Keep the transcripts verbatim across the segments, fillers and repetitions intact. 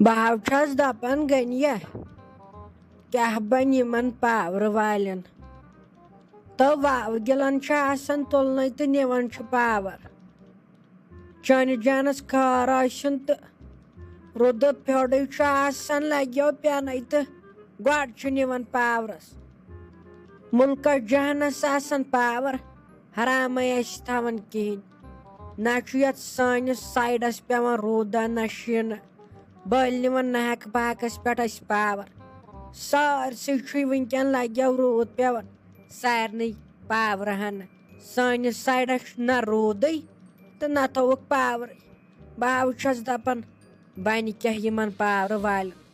بہٕ حظ چھَس دَپان، غنیہ، کیٛاہ بَنہِ یِمَن پاورٕ والٮ۪ن؟ تہٕ واوٕ گِلَن چھِ آسان تُلنَے تہٕ نِوان چھِ پاوَر۔ چانہِ جانَس خٲر ٲسِن تہٕ رُدٕ پھیوٚرُے چھُ آسان، لَگیو پٮ۪نَے تہٕ گۄڈٕ چھِ نِوان پاورَس۔ مُلکَس جہانَس آسان پاوَر، حرامَے اَسہِ تھاوان کِہیٖنۍ۔ نہ چھُ یَتھ سٲنِس سایڈَس پٮ۪وان روٗدا نہ شیٖنہٕ۔ بٔلۍ نِوان ناحق باغَس پٮ۪ٹھ اَسہِ پاوَر۔ سٲرسٕے چھُے وٕنکٮ۪ن لَگیو روٗد پٮ۪وان، سارنٕے پاورٕ ہَنہٕ۔ سٲنِس سایڈَس چھُ نہ روٗدٕے تہٕ نہ تھوٚوُکھ پاورٕے۔ بہٕ حظ چھَس دَپان، بَنہِ کیٛاہ یِمَن پاورٕ والٮ۪ن؟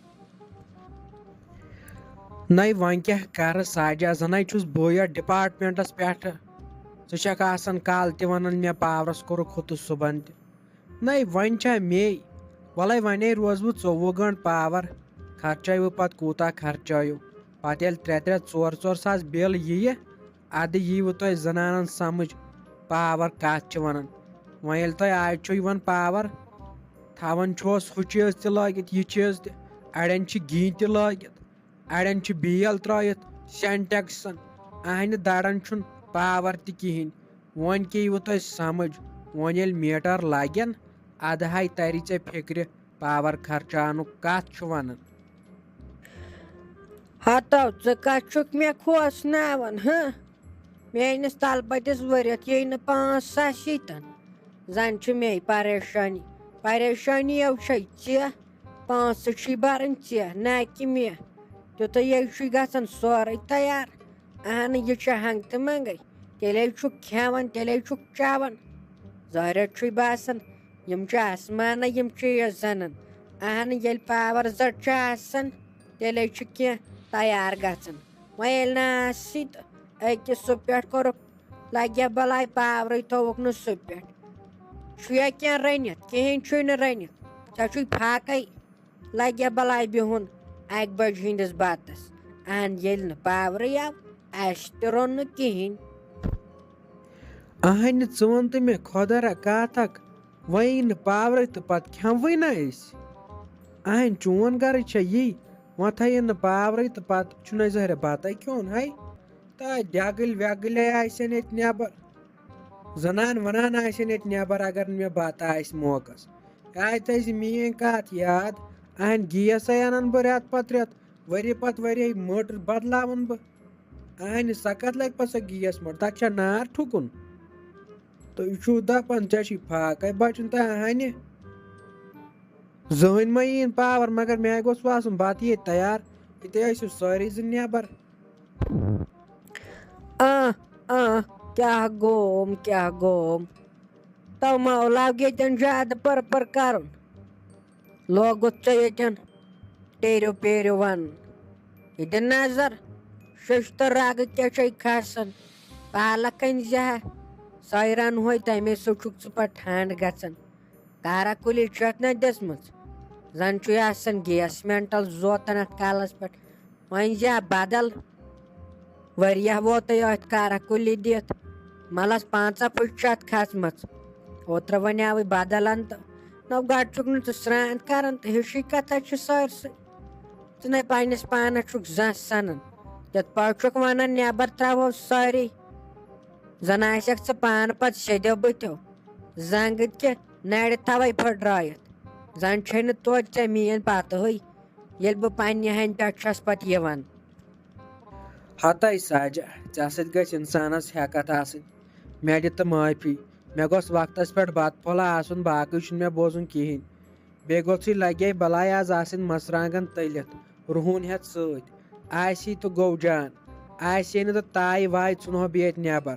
نَے وۄنۍ کیٛاہ کَرٕ ساجا، زَنَے چھُس بہٕ یَتھ ڈِپارٹمٮ۪نٛٹَس پٮ۪ٹھٕ۔ ژٕ چھَکھ آسان کالہٕ تہِ وَنان مےٚ پاورَس کوٚرُکھ ہُہ تہٕ صُبحَن تہِ۔ نَے وۄنۍ چھا مے؟ وَلَے وۄنے روزٕ بہٕ ژوٚوُہ گٲنٛٹہٕ پاوَر، خرچٲیوٕ پَتہٕ کوٗتاہ خرچٲیِو؟ پَتہٕ ییٚلہِ ترٛےٚ ترٛےٚ ژور ژور ساس بِل یِیہِ، اَدٕ یی وٕ تۄہہِ زَنانَن سَمٕجھ پاوَر کَتھ چھِ وَنان۔ وۄنۍ ییٚلہِ تۄہہِ آز چھُو یِوان پاوَر، تھاوان چھُس ہُہ چیٖز تہِ لٲگِتھ، یہِ چیٖز تہِ، اَڑٮ۪ن چھِ گی تہِ لٲگِتھ، اَڑٮ۪ن چھِ بیل ترٛٲیِتھ سینٹیکسَن، اَہنہِ دَرَن چھُنہٕ پاوَر تہِ کِہیٖنۍ۔ وۄنۍ کیٛاہ یِیوٕ تۄہہِ سَمٕجھ؟ وۄنۍ ییٚلہِ میٖٹَر لَگن، اَدٕ ہَے تَری ژےٚ فِکرِ پاوَر خرچاونُک کَتھ چھُ وَنان۔ ہتو، ژٕ کَتھ چھُکھ مےٚ کھوژناوان، ہہ؟ میٲنِس تَلہٕ پٔتِس ؤرِتھ یی نہٕ پانٛژھ ساس ییٚتٮ۪ن۔ زَن چھِ مے پریشٲنی۔ پریشٲنی یو چھے ژےٚ۔ پانٛژھ چھُے بَرٕنۍ ژےٚ، نہ کہِ مےٚ۔ تیُتھُے یے چھُے گژھان سورُے تیار۔ اہنہٕ، یہِ چھُ ہنٛگتہٕ منٛگَے۔ تیٚلے چھُکھ کھٮ۪وان، تیٚلے چھُکھ چٮ۪وان۔ ظٲہرہ چھُے باسان، یِم چھِ آسمانہ یِم چیٖز زَنَن۔ اہنہٕ، ییٚلہِ پاوَر زَٹ چھُ آسان، تیٚلے چھُ کینٛہہ تیار گژھان۔ وۄنۍ ییٚلہِ نہٕ آسی تہٕ أکِس سُہ پٮ۪ٹھ کوٚرُکھ لَگہِ بَلاے پاورٕے تھووُکھ نہٕ سُہ پٮ۪ٹھ۔ چھُیا کینٛہہ رٔنِتھ؟ کِہیٖنۍ چھُے نہٕ رٔنِتھ۔ ژےٚ چھُے فاقَے لَگہِ بَلاے بِہُن اَکہِ بَجہِ ہِنٛدِس بَتَس۔ اَہَن ییٚلہِ نہٕ پاورٕے آو، اَسہِ تہِ روٚن نہٕ کِہیٖنۍ۔ اَہَنہِ ژٕ وَن تہٕ مےٚ خۄدا را کَتھ اَکھ، وۄنۍ یی نہٕ پاورٕے تہٕ پَتہٕ کھٮ۪موٕے نہ أسۍ۔ اَہَنہِ چون غرض چھا یی، وۄنۍ تھایہِ نہٕ پاورٕے تہٕ پَتہٕ چھُنہٕ اَسہِ ظٲہرِ بَتَے کھیوٚن ہے۔ تہٕ ڈٮ۪گٕلۍ وٮ۪گٕلۍ آسن ییٚتہِ نٮ۪بر۔ زنان ونان آسن ییٚتہِ نٮ۪بر اگر نہٕ مےٚ بتہٕ آسہِ موقعس۔ یاد تھٲیزِ میٲنۍ کتھ یاد، اہنہِ گیس ہے انان بہٕ رٮ۪تہٕ پتہٕ رٮ۪تہٕ، ؤری پتہٕ ؤری مٔٹ بدلاون بہٕ۔ اہنہِ سۄ کتھ لگہِ پتہٕ سۄ گیس مٔٹ، تتھ چھا نار ٹھُکُن؟ تُہۍ چھِو دپان ژےٚ چھُے فاقے بچُن تہٕ اہنہِ۔ زٕہٕنۍ ما یِیِن پاور، مگر مےٚ گوٚژھ آسُن بتہٕ ییٚتہِ تیار، ییٚتہِ ٲسِو سٲری زٕ نٮ۪بر۔ آ، آ، کیٛاہ گوم، کیٛاہ گوم؟ تو مولو ییٚتٮ۪ن زیادٕ پٔر پٔر کرُن۔ لوگُتھ ژےٚ ییٚتٮ۪ن ٹیرِو پیرِو وَنُن۔ یہِ دِ نظر، شیٚش تہٕ رگہٕ کیٛاہ چھے کھسان؟ پالک أنۍ زِ ہا، سۄے رَنہوے، تَمے سۭتۍ چھُکھ ژٕ پَتہٕ ٹھنٛڈ گژھان۔ کارا کُلی چھَتھ نہ دِژمٕژ۔ زَن چھُے آسان گیس مینٹل زوتان اَتھ کَلَس پٮ۪ٹھ۔ وۄنۍ زِ ہا بدل۔ واریاہ ووتُے اَتھ کارا کُلی دِتھ۔ مَلَس پانٛژاہ پھٕٹۍ چھِ اَتھ کھژمٕژ۔ اوترٕ وَنیٛاوٕے بدلَن تہٕ نو گۄڈٕ چھُکھ نہٕ ژٕ سرٛان کران تہٕ ہِشی کَتھا چھِ سٲرسٕے۔ ژٕ نے پنٛنِس پانَس چھُکھ زانٛہہ سَنان۔ یَتھ پٲٹھۍ چھُکھ وَنان نٮ۪بر ترٛاوو سٲری۔ زَن آسٮ۪کھ ژٕ پانہٕ پَتہٕ سیٚدیو بٕتھیو۔ زنٛگہٕ تہِ نَرِ تھاوَے پھٔٹرٲیِتھ۔ زَن چھے نہٕ توتہِ ژےٚ میٛٲنۍ پَتہٕ ہٕے، ییٚلہِ بہٕ پنٛنہِ ہَنہِ پٮ۪ٹھ چھَس پَتہٕ یِوان۔ ہَتَے ساجہ، ژےٚ سۭتۍ گژھِ اِنسانَس ہٮ۪کَتھ آسٕنۍ۔ مےٚ دِ تہٕ معٲفی۔ مےٚ گوٚژھ وقتَس پٮ۪ٹھ بَتہٕ پھوٚلہ آسُن، باقٕے چھُنہٕ مےٚ بوزُن کِہیٖنۍ۔ بیٚیہِ گوٚژھُے لَگے بَلاے آز آسٕنۍ مَرژٕوانٛگَن تٔلِتھ، رُہُن ہٮ۪تھ سۭتۍ۔ آسی تہٕ گوٚو جان، آسے نہٕ تہٕ تایہِ وایہِ ژھٕنہو بہٕ ییٚتہِ نٮ۪بَر۔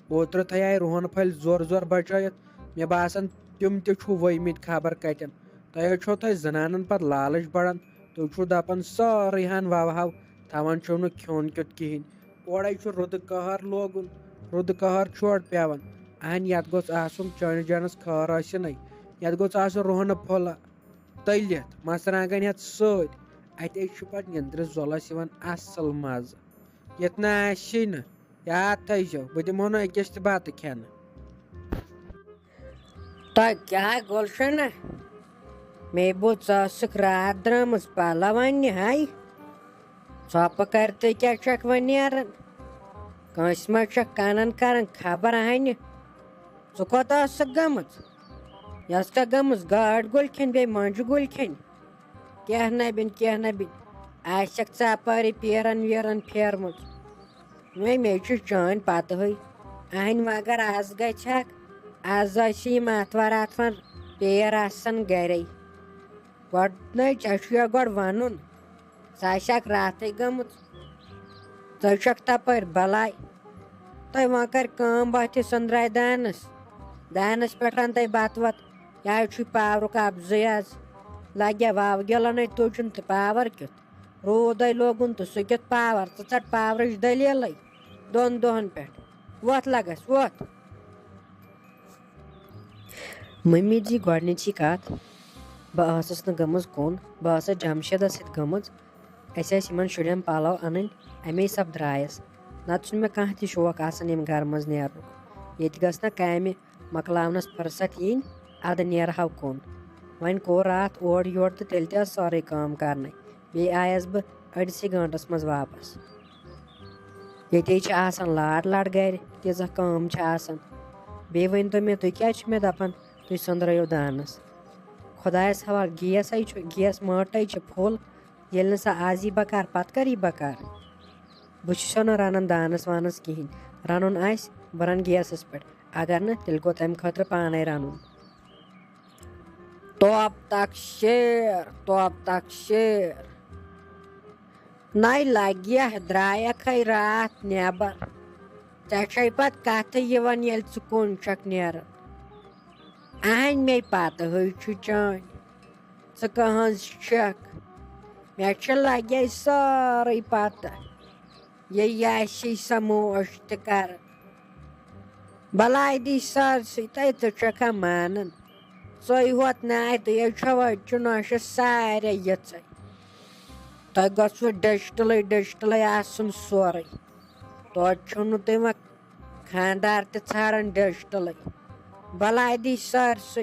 اوترٕ تھایے رُہَن پھٔلۍ زور زور بَچٲیِتھ، مےٚ باسان تِم تہِ چھُو ؤومٕتۍ خبر کَتٮ۪ن۔ تۄہہِ حظ چھو تۄہہِ زَنانَن پَتہٕ لالٕچ بَڑان، تُہۍ چھُو دَپان سٲرٕے ہَن وَوہَو، تھاوان چھُو نہٕ کھیوٚن کیُتھ کِہیٖنۍ۔ اورَے چھُ رُدٕ قہر لوگُن، رُدٕ قہر چھُ اورٕ پٮ۪وان۔ اہن یَتھ گوٚژھ آسُن چٲنِس جانَس خٲر ٲسِنَے، یَتھ گوٚژھ آسُن رُہنہٕ پھوٚلہ تٔلِتھ، مَرژٕوانٛگَن ہٮ۪تھ سۭتۍ۔ اَتے چھُ پَتہٕ نیٚنٛدرِ زۄلَس یِوان اَصٕل مَزٕ۔ یَتھ نہٕ آسی نہٕ، یاد تھٲیزیو، بہٕ دِمو نہٕ أکِس تہِ بَتہٕ کھٮ۪نہٕ۔ تۄہہِ کیٛاہ گُلشنہ؟ مے بوٗز، ژٕ ٲسٕکھ راتھ درٛامٕژ پَلو اَننہِ ہَے۔ ژھۄپہٕ کَرِ، تُہۍ کیٛاہ چھَکھ وۄنۍ نیران؟ کٲنٛسہِ ما چھَکھ کَنَن کَران خبر ہَنہِ؟ ژٕ کوٚت ٲسٕکھ گٔمٕژ؟ یہِ ٲسکھا گٔمٕژ گاڈ گُلۍ کھیٚنہِ، بیٚیہِ مۄنٛجہِ گُلۍ کھیٚنہِ؟ کینٛہہ نہ بِن، کینٛہہ نہ بِن۔ آسٮ۪کھ ژاپارِ پیرَن ویرَن پھیرمٕژ۔ وۄنۍ مےٚ چھُ چٲنۍ پَتہٕے۔ اَہَنۍ مگر آز گژھِ ہَکھ، آز ٲسۍ یِم آتھوار آتھوار پیر آسان گَرے۔ گۄڈٕ نَے ژےٚ چھُ یا گۄڈٕ وَنُن، ژٕ آسٮ۪کھ راتھٕے گٔمٕژ، ژٕ چھَکھ تَپٲرۍ بَلاے۔ تۄہہِ وۄنۍ کَرِ کٲم، بہٕ تہِ سٔنٛدراے دانَس۔ دانَس پٮ۪ٹھ رَنہٕ تۄہہِ بَتہٕ وَتہٕ۔ یہِ حظ چھُے پاورُک اَپزُے آز۔ لَگہِ ہا واوٕ گِلَن ہے تُجُن تہٕ پاوَر کیُتھ؟ روٗدَے لوگُن تہٕ سُہ کیُتھ پاوَر؟ ژٕ ژَٹ پاورٕچ دٔلیٖلٕے دۄن دۄہَن پٮ۪ٹھ۔ وۄتھ لَگَس، وۄتھ۔ مٔمی جی، گۄڈٕنِچی کَتھ، بہٕ ٲسٕس نہٕ گٔمٕژ کُن، بہٕ ٲسٕس جَمشیٖدَس سۭتۍ گٔمٕژ۔ اَسہِ ٲسۍ یِمَن شُرٮ۪ن پَلَو اَنٕنۍ، اَمے سَپدرایَس۔ نَتہٕ چھُنہٕ مےٚ کانٛہہ تہِ شوق آسان ییٚمہِ گَرٕ منٛز نیرنُک۔ ییٚتہِ گٔژھ نہ کامہِ مۄکلاونَس فٕرصت یِنۍ، اَدٕ نیرٕ ہاو کُن۔ وۄنۍ کوٚر راتھ اورٕ یورٕ تہٕ تیٚلہِ تہِ ٲس سٲرٕے کٲم کَرنَے۔ بیٚیہِ آیَس بہٕ أڑسٕے گٲنٛٹَس منٛز واپَس۔ ییٚتے چھِ آسان لاٹ لَٹ گَرِ، تیٖژاہ کٲم چھِ آسان۔ بیٚیہِ ؤنۍ تو مےٚ، تُہۍ کیٛازِ چھِو مےٚ دَپان تُہۍ سٔنٛدرٲیِو دانَس؟ خۄدایَس حوالہٕ، گیس ہے چھُ، گیس مٲٹَے چھِ فُل۔ ییٚلہِ نہٕ سۄ آز یی بَکار، پَتہٕ کَر یی بَکار؟ بہٕ چھُسو نہٕ رَنان دانَس وانَس کِہیٖنۍ۔ رَنُن آسہِ، بہٕ رَنہٕ گیسَس پٮ۪ٹھ۔ اگر نہٕ، تیٚلہِ گوٚو تَمہِ خٲطرٕ پانَے رَنُن۔ توپ تک شیر، توپ تک شیر۔ نَے لَگہِ یَتھ درٛایَکھ ہے راتھ نٮ۪بَر۔ ژےٚ چھَے پَتہٕ کَتھٕے یِوان، ییٚلہِ ژٕ کُن چھَکھ نیران۔ اَہَنۍ مے پَتہٕ ہٕے چھُ چٲنۍ۔ ژٕ کٕہٕنٛز چھَکھ؟ مےٚ چھِ لَگے سٲرٕے پَتہ۔ یہِ یاسی سموش تہِ کَرٕ۔ بَلاے دی سٲرسٕے تۄہہِ، ژٕ چھَکھا مانان؟ ژٕے ہوت ناے، تُہۍ ہے چھَوا چُناشہِ سارے یِژَے۔ تۄہہِ گوٚژھوٕ ڈِجٹَلٕے ڈِجٹَلٕے آسُن سورُے۔ توتہِ چھُو نہٕ تُہۍ وۄنۍ خانٛدار تہِ ژھانٛڈان ڈِجٹَلٕے۔ بَلاے دی سٲرسٕے۔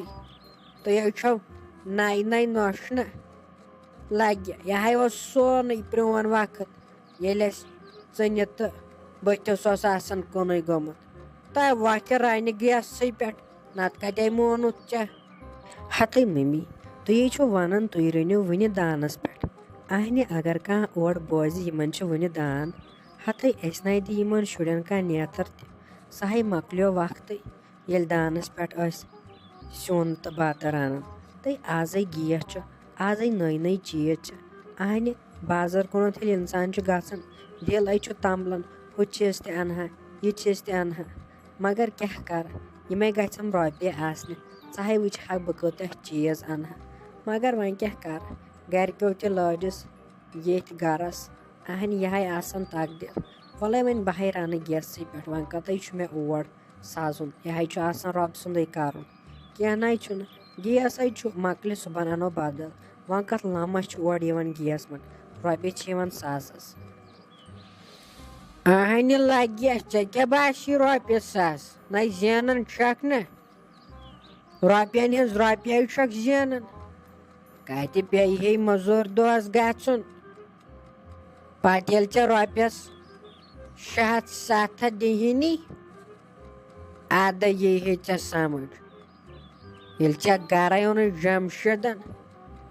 تُہۍ ہے چھَو نَیہِ نَیہِ نۄشہِ نہ۔ لَگہِ، یہِ ہَے اوس سونُے پرٛون وقت، ییٚلہِ اَسہِ ژٕنہِ تہٕ بٕتھِس اوس آسان کُنُے گوٚمُت۔ تۄہہِ وۄتھِ رَنہِ گیسٕے پٮ۪ٹھ، نَتہٕ کَتہِ مونُتھ ژےٚ؟ ہَتٕے مٔمی، تُہی چھِو وَنان تُہۍ رٔنِو وٕنہِ دانَس پٮ۪ٹھ۔ اَہنہِ، اگر کانٛہہ اورٕ بوزِ، یِمَن چھِ وٕنہِ دان، ہَتٕے اَسہِ نَے دِ یِمَن شُرٮ۪ن کانٛہہ نیتر تہِ۔ سُہ ہَے مۄکلیو وقتٕے، ییٚلہِ دانَس پٮ۪ٹھ ٲسۍ سیُن تہٕ بَتہٕ رَنان۔ تہٕ آزَے گیس چھُ، آزَے نٔے نٔے چیٖز چھِ۔ اَہنہِ، بازر کُنَتھ ییٚلہِ اِنسان چھُ گژھان، دِل ہے چھُ تَمبلان، ہُہ چیٖز تہِ اَنہٕ ہا، یہِ چیٖز تہِ اَنہٕ ہا۔ مگر کیٛاہ کَرٕ، یِمَے گژھن رۄپیہِ آسنہِ، ژٕ ہَے وٕچھ ہا بہٕ کۭتیٛاہ چیٖز اَنہٕ ہا۔ مگر وۄنۍ کیٛاہ کَرٕ، گَرِکیو تہِ لٲجِس ییٚتھۍ گَرَس، اَہنہِ، یہِ ہَے آسان تقدیٖر۔ وَلَے وۄنۍ بہٕ ہَے رَنہٕ گیسٕے پٮ۪ٹھ، وۄنۍ کَتَے چھُ مےٚ اور سَزُن، یہِ ہَے چھُ آسان رۄبہٕ سُنٛدُے کَرُن۔ کینٛہہ نَے چھُنہٕ، گیس ہَے چھُ، مۄکلہِ صُبحن اَنو بدل۔ وۄنۍ کَتھ لَمَس چھُ اورٕ یِوان گیس منٛز، رۄپیہِ چھِ یِوان ساسَس۔ اَہنہِ لَگہِ، ژےٚ کیٛاہ باسی رۄپیہِ ساس؟ نَے زینان چھَکھ نہ۔ رۄپیَن ہٕنٛز رۄپیہِ چھَکھ زینان۔ کَتہِ پیٚیہِ ہے مٔزوٗرۍ دۄہَس گژھُن؟ پَتہٕ ییٚلہِ ژےٚ رۄپیَس شےٚ ہَتھ سَتھ ہَتھ دِہی نی، اَدٕ یی ہے ژےٚ سَمٕجھ۔ ییٚلہِ ژےٚ گَرَے اوٚنُے جَمشیٖدَن،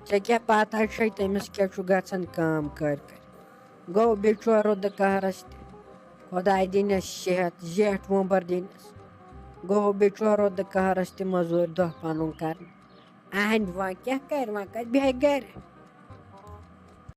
ژےٚ کیٛاہ پَتہ چھے تٔمِس کیٛاہ چھُ گژھان کٲم کٔرۍ کٔرۍ؟ گوٚو بِچور رُدٕ قہرَس تہِ۔ خۄداے دِنَس صحت، زیٹھ وۄمبَر دِنَس۔ گوٚو بِچور رُدٕ قہرَس تہِ مٔزوٗرۍ دۄہ پَنُن کَرنہٕ۔ اَہَنہِ وۄنۍ کیٛاہ کَرِ، وۄنۍ کَتہِ بیٚہہِ گَرِ؟